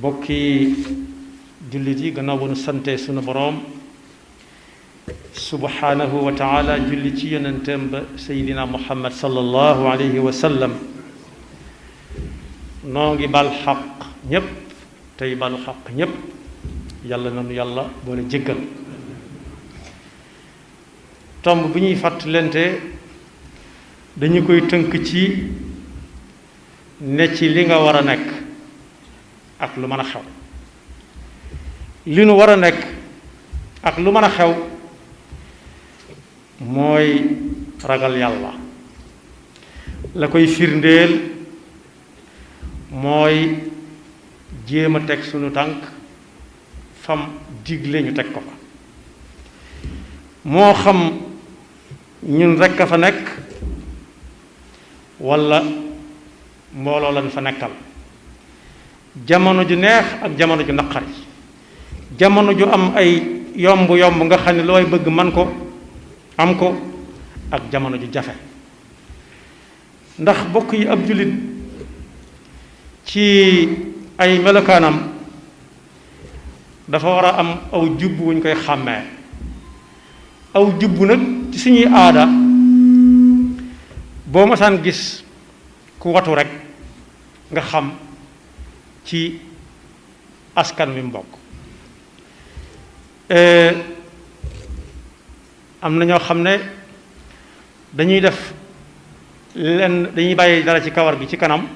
bokki jullit yi gannaaw bu nu sante sunu boroom subhanahu wa taala julli ci yonenteem ba seydina muhammad sallallahu alayhi wa sallam noo ngi bal xaq ñépp tey balu xaq ñépp yàlla nanu yàlla boole jéggal tomb bi ñuy fàttalante dañu koy tënk ci ne ci li nga war a nekk ak lu mën a xew li nu war a nekk ak lu mën a xew mooy ragal yàlla la koy firndeel mooy jéem a teg sunu tànk fam digle ñu teg ko fa moo xam ñun rekk a fa nekk walla mbooloo lañ fa nekkal jamono ju neex ak jamono ju naqari jamono ju am ay yomb nga xam ne looy bëgg man ko am ko ak jamono ju jafe ndax bokk yi ab jullit ci ay melokaanam dafa war a am aw jubb wuñ koy xàmmee aw jubb nag ci suñuy aada boo masaan gis ku watu rek nga xam ci askan wi mu bokk am na ñoo xam ne dañuy def lenn dañuy bàyyi dara ci kawar gi ci kanam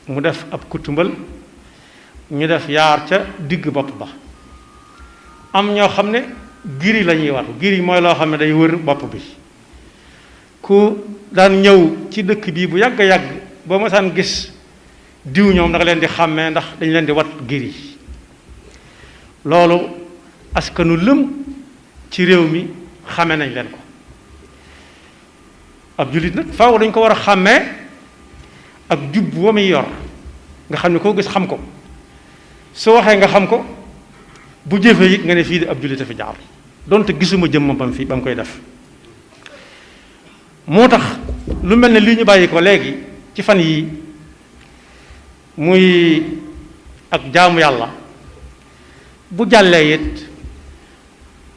mu def ab kutumbal ñu def yaar ca digg bopp ba am ñoo xam ne giri la ñuy watu giri mooy loo xam ne day wër bopp bi ku daan ñëw ci dëkk bii bu yàgg yàgg boo masaan gis diw ñoom da nga leen di xàmmee ndax dañ leen di wat giri loolu askanu lëm ci réew mi xàmme nañ leen ko ab jullit nag faaw dañ ko war a xàmmee ak jubb wa muy yor nga xam ne koo gis xam ko su waxee nga xam ko bu jëfee it nga ne fii di ab jullit a fi jaar donte gisuma jëmmam bam fi ba mu koy def moo tax lu mel ne lii ñu bàyyi ko léegi ci fan yii muy ak jaamu yàlla bu jàllee it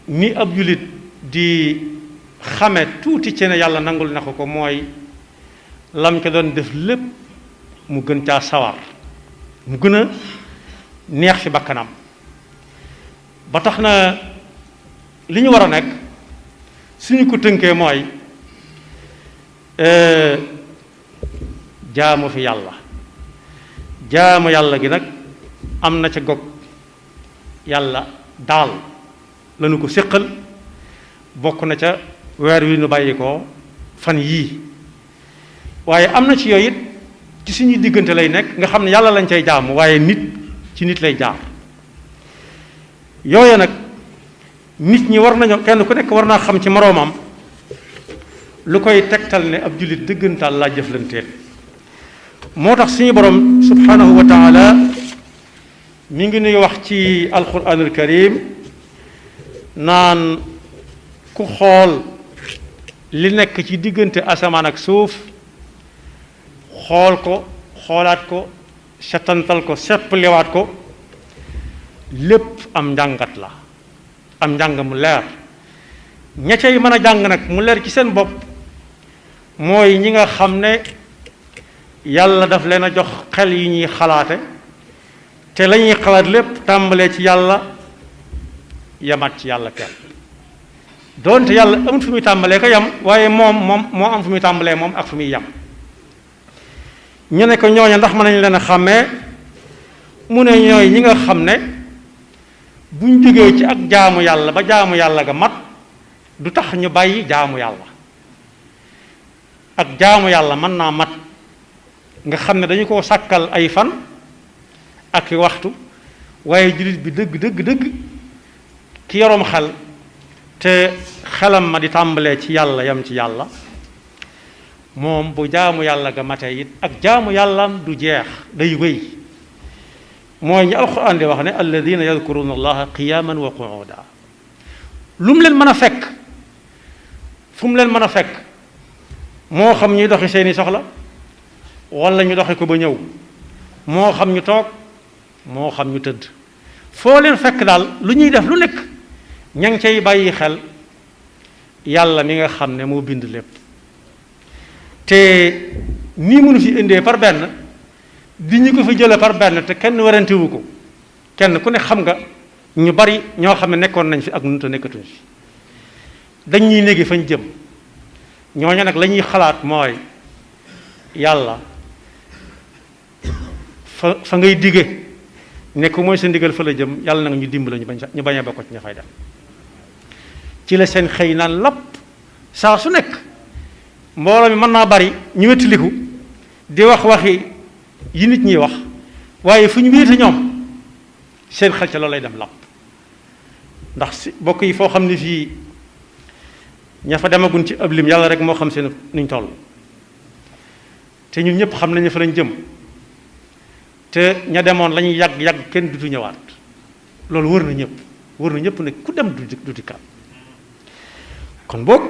ni ab jullit di xame tuuti ci ne yàlla nangul na ko mooy lam ca doon def lépp mu gën caa sawar mu gën a neex fi bakkanam ba tax na li ñu war a nekk suñu ko tënkee mooy jaamu fi yàlla jaamu yàlla gi nag am na ca gog yàlla daal lañu ko séqal bokk na ca weer wi nu bàyyi ko fan yii waaye am na ci yooyu it ci suñuy diggante lay nekk nga xam ne yàlla lañ cay jaamu waaye nit ci nit lay jaar yooyu nag nit ñi war nañoo kenn ku nekk war naa xam ci moroomam lu koy tegtal ne ab jullit dëggantaal laa jëflanteel moo tax suñu borom subhanahu wa taala mi ngi nuy wax ci alquranul karim naan ku xool li nekk ci diggante asamaan ak suuf xool ko xoolaat ko setantal ko seppaliwaat ko lépp am njàngat la am njàng mu leer ña cay mën a jàng nag mu leer ci seen bopp mooy ñi nga xam ne yàlla daf leen a jox xel yi ñuy xalaate te la ñuy xalaat lépp tàmbalee ci yàlla yamaat ci yàlla kenn doonte yàlla amut fu muy tàmbalee ko yam waaye moom moo am fu muy tàmbalee moom ak fu muy yam ñu ne ko ñooña ndax mën nañ leen a xàmmee mu ne ñooy ñi nga xam ne buñ jógee ci ak jaamu yàlla ba jaamu yàlla ga mat du tax ñu bàyyi jaamu yàlla ak jaamu yàlla mën naa mat nga xam ne dañu ko sàkkal ay fan ak waxtu waaye jullit bi dëgg ki yoroom xel te xelam ma di tàmbalee ci yàlla yam ci yàlla moom bu jaamu yàlla ga matee it ak jaamu yàllaam du jeex day wéy mooy ñu alquran di wax ne alladina yadkuruna allaha qiyaman wa qu'uda lu mu leen mën a fekk fu mu leen mën a fekk moo xam ñuy doxi seeni soxla wala ñu doxi ko ba ñëw moo xam ñu toog moo xam ñu tëdd foo leen fekk daal lu ñuy def lu nekk ña ngi cay bàyyi xel yàlla mi nga xam ne moo bind lépp te nii mënu fi indee par benn di ñu ko fi jële par benn te kenn warantewu ko kenn ku ne xam nga ñu bari ñoo xam ne nekkoon nañ fi ak nu te nekkatuñ fi dañ ñuy néegi fañ jëm ñooñu nag la ñuy xalaat mooy yàlla fa ngay dige nekk mooy sa ndigal fa la jëm yàlla na nga ñu dimbali ñu bañ a bokk ci ña fay dem ci la seen xëy naan lapp saa su nekk mbooloo mi mën naa bari ñu wettiliku di wax waxi yi nit ñiy wax waaye fu ñu wéete ñoom seen xel ca loolu lay dem lapp ndax si bokk yi foo xam ne fii ña fa demagun ci ab lim yàlla rek moo xam seen nuñ toll te ñun ñëpp xam nañu fa lañ jëm te ña demoon la ñuy yàgg kenn dutu ñëwaat loolu wër na ñëpp ne ku dem du dikkaat kon boog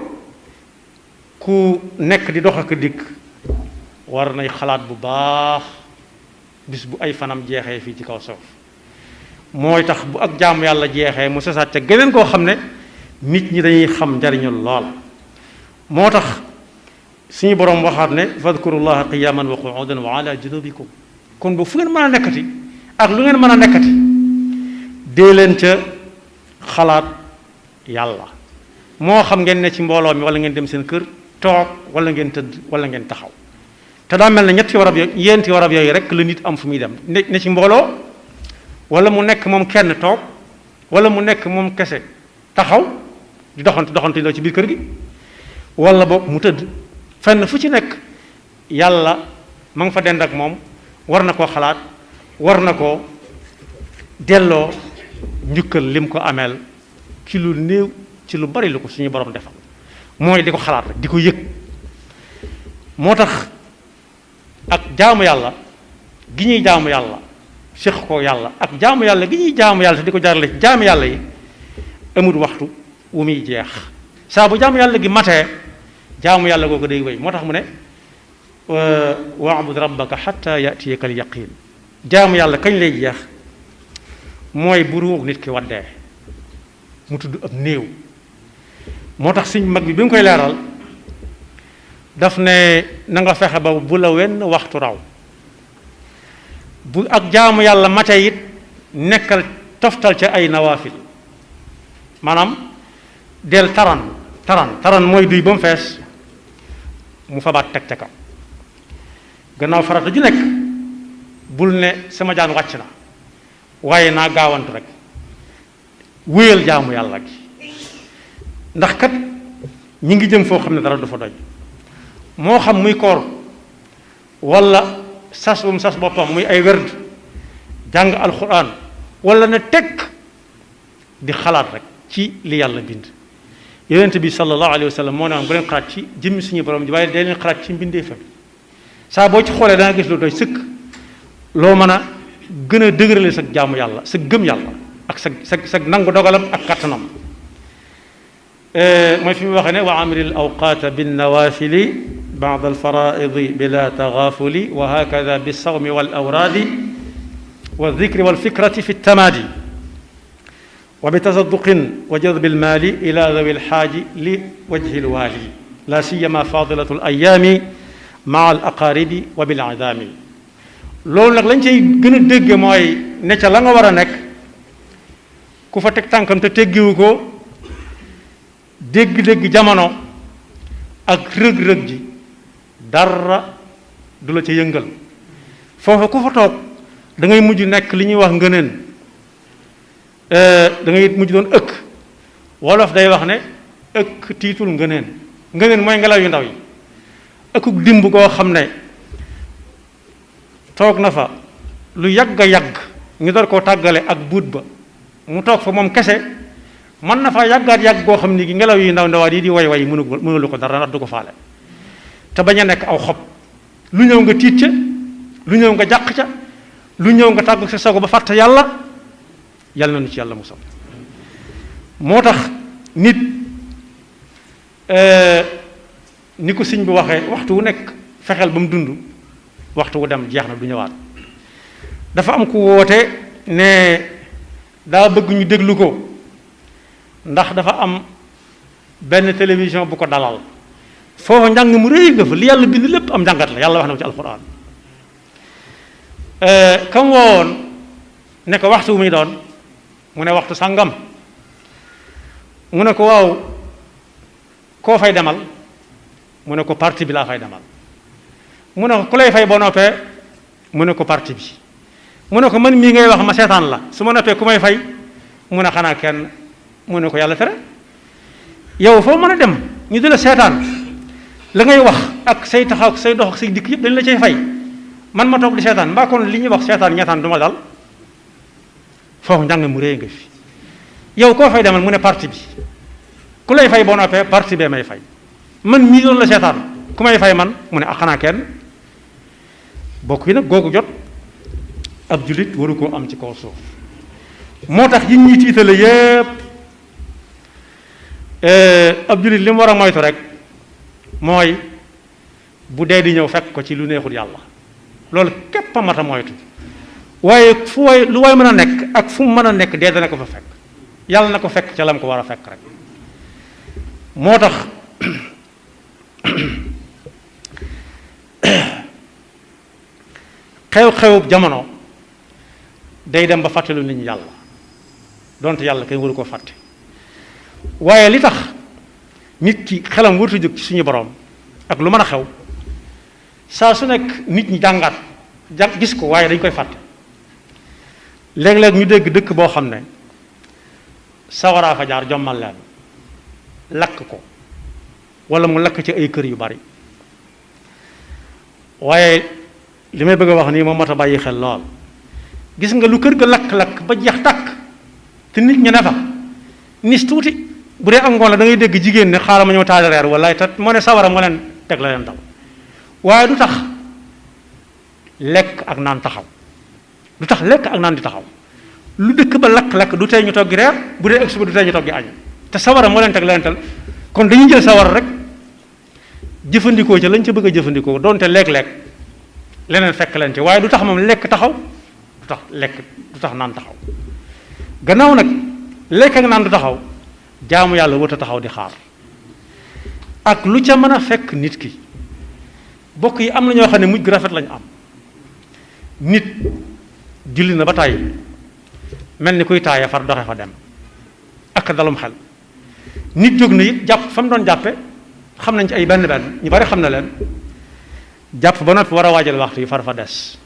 ku nekk di dox ak dikk war nay xalaat bu baax bis bu ay fanam jeexee fii ci kaw suuf mooy tax bu ak jaamu yàlla jeexee mu sasaat ca geneen koo xam ne nit ñi dañuy xam njariñul lool moo tax suñu boroom waxaat ne fadkurullaha qiyaman wa qu'udan wa ala junubikum kon ba fu ngeen mën a nekkati ak lu ngeen mën a nekkati dee leen ca xalaat yàlla moo xam ngeen ne ci mbooloo mi wala ngeen dem seen kër toog wala ngeen tëdd wala ngeen taxaw te daa mel ne yenti warab yooyu rek la nit am fu muy dem ne ci mbooloo wala mu nekk moom kenn toog wala mu nekk moom kese taxaw di doxantu loo ci biir kër gi wala boog mu tëdd fenn fu ci nekk yàlla ma nga fa dend ak moom war na koo xalaat war na koo delloo njukkal lim ko ameel ci lu néew ci lu bari lu ko suñu borom defal mooy di ko xalaat rek di ko yëg moo tax ak jaamu yàlla gi ñuy jaamu yàlla séq ko yàlla ak jaamu yàlla gi ñuy jaamu yàlla te di ko jaarale ci jaamu yàlla yi amul waxtu wu muy jeex saa bu jaamu yàlla gi matee jaamu yàlla googu day wéy moo tax mu ne wa'bud rabbaka hatta ya'tiyaka al-yaqin jaamu yàlla kañ lay jeex mooy bu ruux nit ki waddee mu tudd ab néew moo tax suñ mag bi mu koy leeral daf ne na nga fexe ba bu la wenn waxtu raw bu ak jaamu yàlla mate it nekkal toftal ca ay nawaafil maanaam del taran mooy duy ba mu fees mu fabaat teg ca kaw gannaaw farata ju nekk bul ne sama jaan wàcc na waaye naa gaawantu rek wéyal jaamu yàlla gi ndax kat ñi ngi jëm foo xam ne dara du fa doy moo xam muy koor wala sas bu mu sas boppam muy ay werd jàng alxuraan wala na tekk di xalaat rek ci li yàlla bind yonent bi sallallahu alayhi wa sallam moo ne am bu leen xalaat ci jëmmi suñu borom ji waaye day leen xalaat ci mbindeefam saa boo ci xoolee da nga gis lu doy sëkk loo mën a gën a dëgërale sa jaamu yàlla sa gëm yàlla ak sa nangu dogalam ak kattanam mooy fi mu waxee ne wa amril awqaata bin nawafili بعد الفرائض بلا تغافل وهكذا بالصوم والأوراد والذكر والفكرة في التمادي وبتصدق وجذب المال إلى ذوي الحاج لوجه الوالي لا سيما فاضلة الأيام مع الأقارب وبالعدام loolu nag lañ cay gën a dégge mooy ne ca la nga war a nekk ku fa teg tànkam te teggiwu ko dégg-dégg jamono ak rëg-rëg ji dara du la ca yëngal foofa ku fa toog da ngay mujj nekk li ñuy wax ngëneen da ngay mujj doon ëkk wolof day wax ne ëkk tiitul ngëneen mooy ngelaw yu ndaw yi ëkkuk dimb koo xam ne toog na fa lu yàgg a yàgg ñu door koo tàggale ak buut ba mu toog fa moom kese mën na faa yàgg goo xam ni gi ngelaw yu ndaw ndawaat yi di way mënulu ko dara ndax du ko faale te bañ a nekk aw xob lu ñëw nga tiit ca lu ñëw nga jàq ca lu ñëw nga tàggu sa sago ba fàtte yàlla na nu ci yàlla musal moo tax nit ni ko sëñ bi waxee waxtu wu nekk fexeel ba mu dund waxtu wu dem jeex na du ñëwaat dafa am ku woote ne daa bëgg ñu déglu ko ndax dafa am benn télévision bu ko dalal foofu njàng mu rëy nga fa li yàlla bind lépp am njàngat la yàlla wax na ko ci alquran kam woowoon ne ko waxtu wu muy doon mu ne waxtu sàngam mu ne ko waaw koo fay demal mu ne ko parti bi laa fay demal mu ne ko ku lay fay boo noppee mu ne ko parti bi mu ne ko man mii ngay wax ma seetaan la su ma noppee ku may fay mu ne xanaa kenn mu ne ko yàlla tere yow foo mën a dem ñu di la seetaan la ngay wax ak say taxaw ak say dox ak say dikk yëpp dañ la cay fay man ma toog di seetaan mbaa kon li ñuy wax seetaan ñeetaan du ma dal foofu njàng mu réy nga fi yow koo fay demal mu ne parti bi ku lay fay boo noppee parti bee may fay man mii doon la seetaan ku may fay man mu ne ah xanaa kenn bokk yi nag googu jot ab jullit waru koo am ci kaw suuf moo tax yi ñuy tiitale yépp ab jullit li mu war a moytu rek mooy bu dee di ñëw fekk ko ci lu neexul yàlla loolu képp a mat a moytu waaye fu waay lu waay mën a nekk ak fu mu mën a nekk dee dana ko fa fekk yàlla na ko fekk ca lam ko war a fekk rek moo tax xew-xewub jamono day dem ba fàttelu nit ñi yàlla donte yàlla kenn waru koo fàtte waaye li tax nit ki xelam wartu jóg ci suñu borom ak lu mën a xew saa su nekk nit ñi jàngaat gis ko waaye dañ koy fàtte léeg-léeg ñu dégg dëkk boo xam ne sawaraa fa jaar jommal leen lakk ko wala mu lakk ci ay kër yu bari waaye li may bëgg a wax nii moom mat a bàyyi xel lool gis nga lu kër ga lakk-lakk ba jeex tàkk te nit ñi ne fa nis tuuti bu dee am ngoon la da ngay dégg jigéen ne xaaral ma ñëw taal reer wala te moo ne sawara moo leen teg la leen dal waaye du tax lekk ak naan taxaw du tax lekk ak naan di taxaw lu dëkk ba lakk-lakk du tey ñu toggi reer bu dee ëgg suba du tey ñu toggi añ te sawara moo leen teg la leen tal kon dañuy jël sawara rek jëfandikoo ca lañ ca bëgg a jëfandikoo doonte léeg-léeg leneen fekk leen ci waaye du tax moom lekk taxaw du tax lekk du tax naan taxaw gannaaw nag lekk ak naan du taxaw jaamu yàlla wut a taxaw di xaar ak lu ca mën a fekk nit ki bokk yi am na ñoo xam ne mujj gu rafet lañu am nit julli na ba tàyyi mel ni kuy taaya far doxe fa dem ak dalum xel nit jóg na it jàpp fa mu doon jàppe xam nañ ci ay benn benn ñu bari xam na leen jàpp ba noppi war a waajal waxtu yi far fa des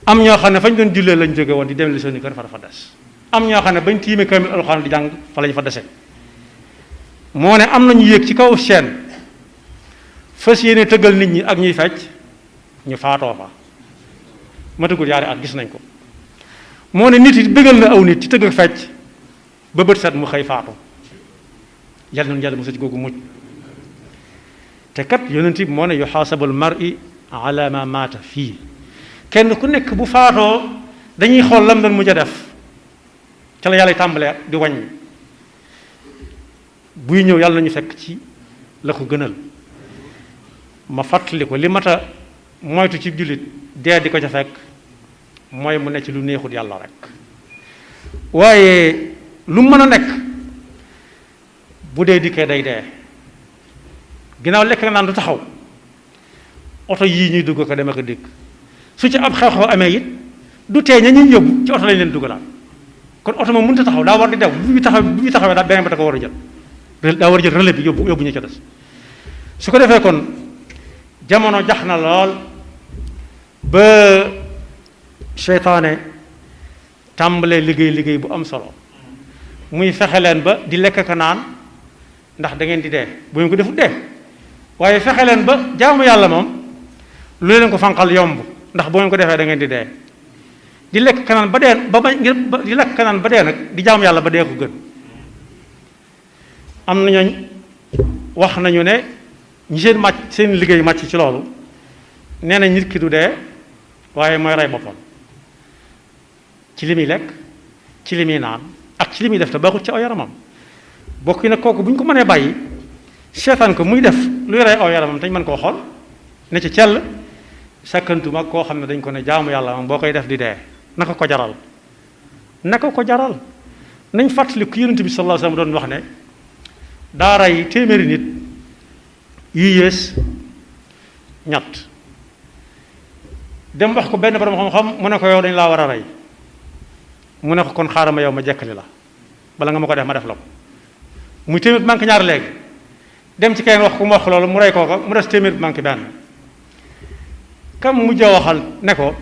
am ñoo xam ne fañ doon jullee lañ jóge woon di dem li seeni kër far fa des am ñoo xam ne bañ tiime kamil alxuraan di jàng fa lañ fa dese moo ne am nañu yéeg ci kaw chaîne fas yéene tëggal nit ñi ak ñuy fecc ñu faatoo fa matagul yaari at gis nañ ko moo ne nit it bëggal na aw nit ci tëgg ak fecc ba bët set mu xëy faatu yàlla nañu yàlla mu ci googu mujj te kat yonent bi moo ne yuxaasabul mar'i ala ma maata fii kenn ku nekk bu faatoo dañuy xool lam doon mujj a def ca la yàlla tàmbalee di wàññi buy ñëw yàlla nañu fekk ci la ko gënal ma fàttali ko li mat a moytu ci jullit dee di ko ca fekk mooy mu ne ci lu neexut yàlla rek waaye lu mën a nekk bu dee dikkee day dee ginnaaw lekk nga naan du taxaw oto yii ñuy dugg ko dem ak dikk su ci ab xew-xew amee it du tee ña ñuy yóbbu ci oto lañ leen duggalaat kon oto moom mënut a taxaw daa war di dew bu ñu taxawee daa beneen ba da ko war a jël daa war a jël relais bi yóbbu ñu ca des su ko defee kon jamono jax na lool ba seytaane tàmbalee liggéey bu am solo muy fexe leen ba di lekk ka naan ndax da ngeen di dee bu ngeen ko defut dee waaye fexe leen ba jaamu yàlla moom lu leen ko fanqal yomb ndax bu ngeen ko defee da ngeen di dee di lekk kanaan ba dee di lekk kanaan ba dee nag di jaamu yàlla ba dee ko gën am na ñooñ wax nañu ne ñi seen liggéey màcc ci loolu nee na nit ki du dee waaye mooy rey boppam ci li muy lekk ci li muy naan ak ci li muy def te baaxut ci aw yaramam bokk yi nag kooku bu ñu ko mënee bàyyi seetaan ko muy def luy rey aw yaramam te ñu mën koo xool ne ci cell sakkantuma koo xam ne dañ ko ne jaamu yàlla moom boo koy def di dee naka ko jaral naka ko jaral. nañ fàttali ku yonent bi sallallahu alayhi wasallam doon wax ne daa rey téeméeri nit yu yées ñett dem wax ko benn borom xam-xam mu ne ko yow dañ laa war a rey mu ne ko kon xaaral ma yow ma jekkali la bala nga ma ko def ma def la ko muy téeméer bi manqué ñaar léegi dem ci keneen wax ku mu wax loolu mu rey kooka mu des téeméer bi manqué benn kam mujj a waxal ne ko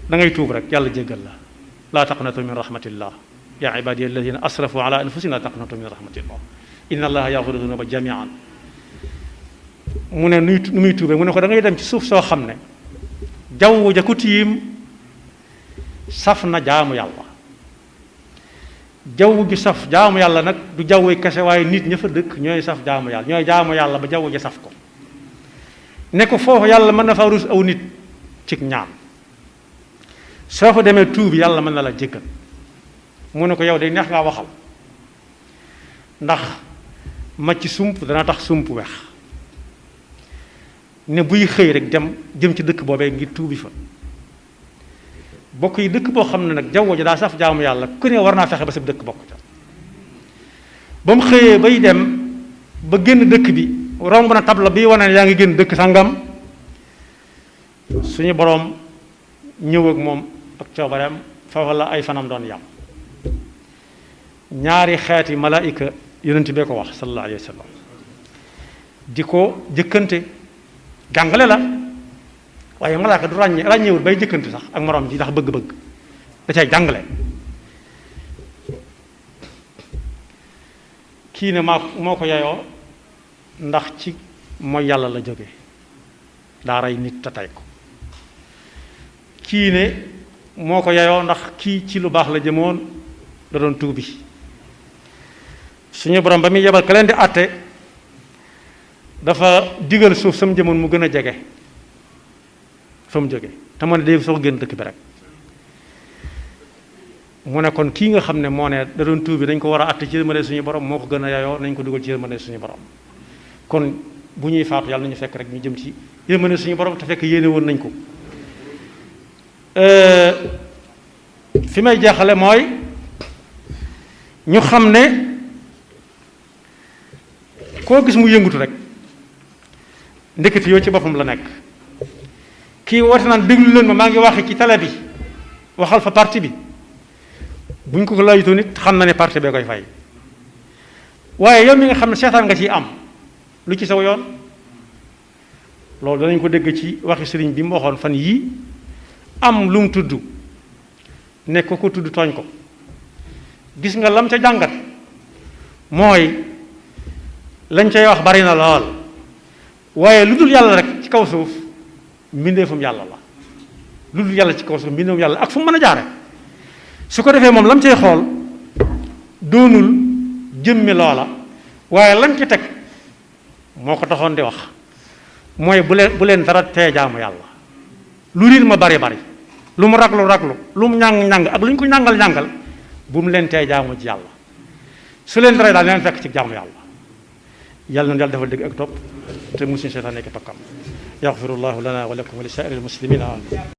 da ngay tuub rek yàlla jéggal la laa taqnatu min rahmatillah yaa ibadiya alladina asrafu ala anfusihim laa taqnatu min rahmatillah inna allaha yaghfiru dunuba jamian mu ne nu muy tuube mu ne ko da ngay dem ci suuf soo xam ne jaww ja ku tiim saf na jaamu yàlla jaww gi saf jaamu yàlla nag du jaww kese waaye nit ña fa dëkk ñooy saf jaamu yàlla ñooy jaamu yàlla ba jaww ja saf ko ne ko foofu yàlla mën na fa rus aw nit ci ñaan soo fa demee tuubi yàlla mën na la jéggal mu ne ko yow day neex ngaa waxal ndax macc sump dana tax sump weex ne buy xëy rek jëm ci dëkk boobee ngir tuubi fa bokk yi dëkk boo xam ne nag jaww ji daa saf jaamu yàlla ku ne war naa fexe ba sa dëkk bokk ca ba mu xëyee bay dem ba génn dëkk bi romb na tabla bi wane ne yaa ngi génn dëkk sangam suñu boroom ñëw ak moom ak coobareem foofa la ay fanam doon yam ñaari xeeti malaayika yonent bee ko wax sallallahu alayhi wa sallam di ko jëkkante jàngale la waaye malaaka du ràññeewul bay jëkkante sax ak moroom ji ndax bëgg-bëgg da cay jàngale kii ne moo ko yeyoo ndax ci mooy yàlla la jóge daa rey nit te tey ko kii ne moo ko yeyoo ndax kii ci lu baax la jëmoon da doon tuubi suñu borom ba muy yebal ka leen di àtte dafa digal suuf sam jëmoon mu gën a jege fa mu jóge te mu ne day soo génn dëkk bi rek mu ne kon kii nga xam ne moo ne da doon tuubi dañ ko war a àtte ci yërmande suñu borom moo ko gën a yeyoo nañ ko dugal ci yërmande suñu borom kon bu ñuy faatu yàlla nañu fekk rek ñu jëm ci yërmande suñu borom te fekk yéene woon nañ ko fi may jeexale mooy ñu xam ne koo gis mu yëngutu rek ndeketi yoo ci boppam la nekk kii woote naan déglu leen ma maa ngi waxe ci télé bi waxal fa parti bi buñ ko laajutoo nit xam na ne parti bee koy fay waaye yow mi nga xam ne seetaan nga ciy am lu ci saw yoon loolu danañ ko dégg ci waxi sëriñ bi mu waxoon fan yii am lu mu tudd ne ko tudd tooñ ko gis nga lam ca jàngat mooy lañ cay wax bari na lool waaye lu dul yàlla rek ci kaw suuf mbindeefum yàlla la lu dul yàlla ci kaw suuf mbindeefum yàlla ak fu mu mën a jaare su ko defee moom lam cay xool doonul jëmmi loola waaye lam ci teg moo ko taxoon di wax mooy bu leen dara tee jaamu yàlla lu riir ma bari lu mu raglu lu mu ñàng ak lu ñu ko ñàngal bu mu leen tee jaamu ci yàlla su leen dara daal leen fekk ci jaamu yàlla yàlla na yàlla defal dégg ak topp te musuñu seytaan nekk tokkam yaxfirullahu lana wa lakum wa li saa'iril muslimina amin